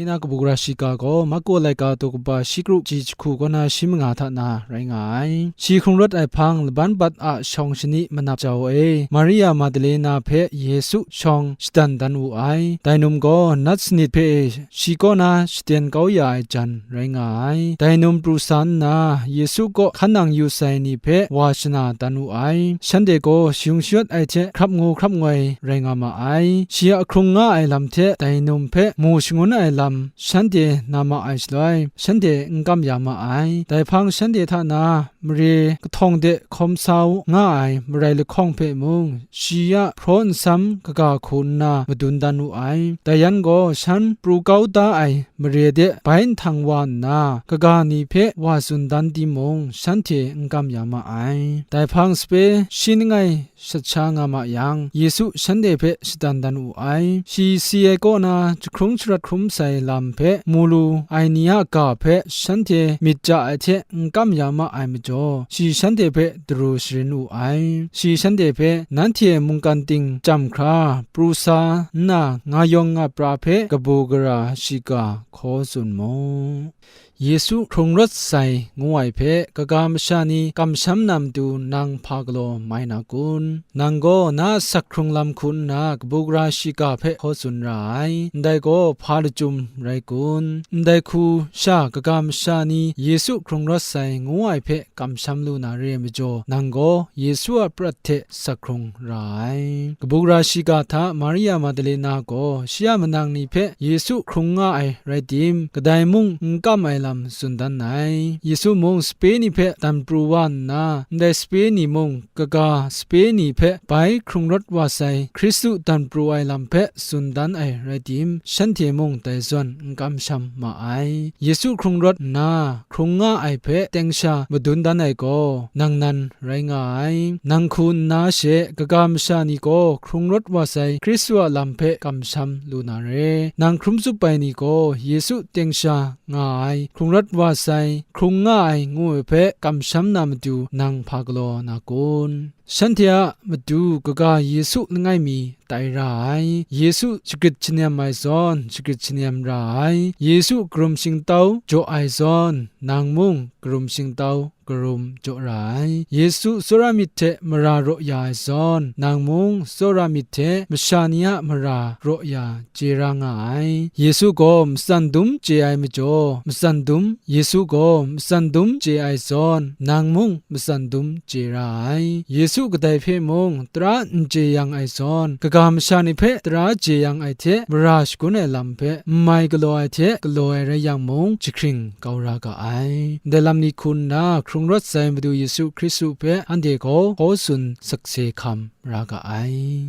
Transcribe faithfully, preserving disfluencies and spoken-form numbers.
na kabu gara shiga gaw Marko laika daw kaba shi kru ji jahku kaw na shi manga hta na rai nga ai. Shi hkrung rawt ai hpang laban bat a shawng shani manap jau e, Maria Madalena hpe Yesu shawng shadan dan wu ai. Dai num gaw nat sanit hpe shi kaw na shaden kau ya ai jan rai nga ai. Dai num pru sa nna, Yesu kaw hkan nang yu sai ni hpe wa shana dan wu ai. Shanhte gaw shayung shayawt ai hte hkrap ngu hkrap ngoi rai nga ma ai. Shi a hkrung nga ai lam hte dai num hpe mu shangun ai lam shanhte na ma ai shaloi, shanhte n kam ya ma ai. Dai hpang shanhte hta na mare kahtawng de hkawm sa u nga ai marai lahkawng hpe mung, shi a hpraw nsam kaga hku nna madun dan wu ai. Dai yan gaw shan pru kau da ai mare de bai nhtang wa nna, kaga ni hpe wa tsun dan timung, shanhte n kam ya ma ai. Dai hpang sape shi langai shat sha nga ma yang, Yesu shanhte hpe shadan dan wu ai. Shi si ai kaw na jahkrung sharawt hkrum sai lam hpe mu lu ai ni a ga hpe shanhte myit ja ai hte n kam ya ma ai majaw, shi shanhte hpe daru sharin wu ai. Shi shanhte hpe, "Nanhte mungkan ting chyam hkra pru sa nna, nga yawng nga pra hpe kabu gara shiga hkaw tsun mu." Yesu hkrung rawt sai ngu ai hpe kaga masha ni kamsham na matu nang hpa galaw mai na kun? Nang gaw na asak hkrung lam hku nna kabu gara shiga hpe hkaw tsun ra ai, ndai gaw hpa lachyum rai kun? Ndai hku sha kaga masha ni Yesu hkrung rawt sai ngu ai hpe kamsham lu na re ai majaw, nang gaw Yesu a prat hte asak hkrung ra ai. Kabu gara shiga hta Maria Madalena gaw shi a manang ni hpe Yesu hkrung nga ai rai tim, kadai mung n kam ai lam tsun dan ai. Yesu mung sape ni hpe dan pru wa nna, ndai sape ni mung kaga sape ni hpe bai hkrung rawt wa sai Hkristu dan pru ai lam hpe tsun dan ai rai tim, shanhte mung dai zawn n kamsham ma ai. Yesu hkrung rawt nna, hkrung nga ai hpe teng sha madun dan ai gaw, nang nan rai nga ai. Nang hku nna she kaga masha ni gaw hkrung rawt wa sai Hkristu a lam hpe kamsham lu na re. Nang hkrum tsup ai ni gaw Yesu teng sha nga ai, hkrung rawt wa sai, hkrung nga ai ngu ai hpe kamsham na matu nang hpa galaw na kun? Shanhte a matu kaga Yesu langai mi tai ra ai. Yesu shagrit shanem ai zawn, shagrit shanem ra ai. Yesu karum shingtau jaw ai zawn, nang mung karum shingtau karum jaw ra ai. Yesu tsawra myit hte mara raw ya ai zawn, nang mung tsawra myit hte masha ni a mara raw ya chye ra nga ai. Yesu gaw matsan dum chye ai majaw, matsan dum, Yesu gaw matsan dum chye ai zawn, nang mung matsan dum chye ra ai. Yesu kadai hpe mung tara n chye yang ai zawn, kaga masha ni hpe tara chye yang ai hte mara shagun ai lam hpe n mai galaw ai hte galaw ai rai yang mung, jahkring kau ra ga ai. Ndai lam ni hku nna hkrung rawt sai Madu Yesu Hkristu hpe anhte gaw hkaw tsun sakse hkam ra ga ai.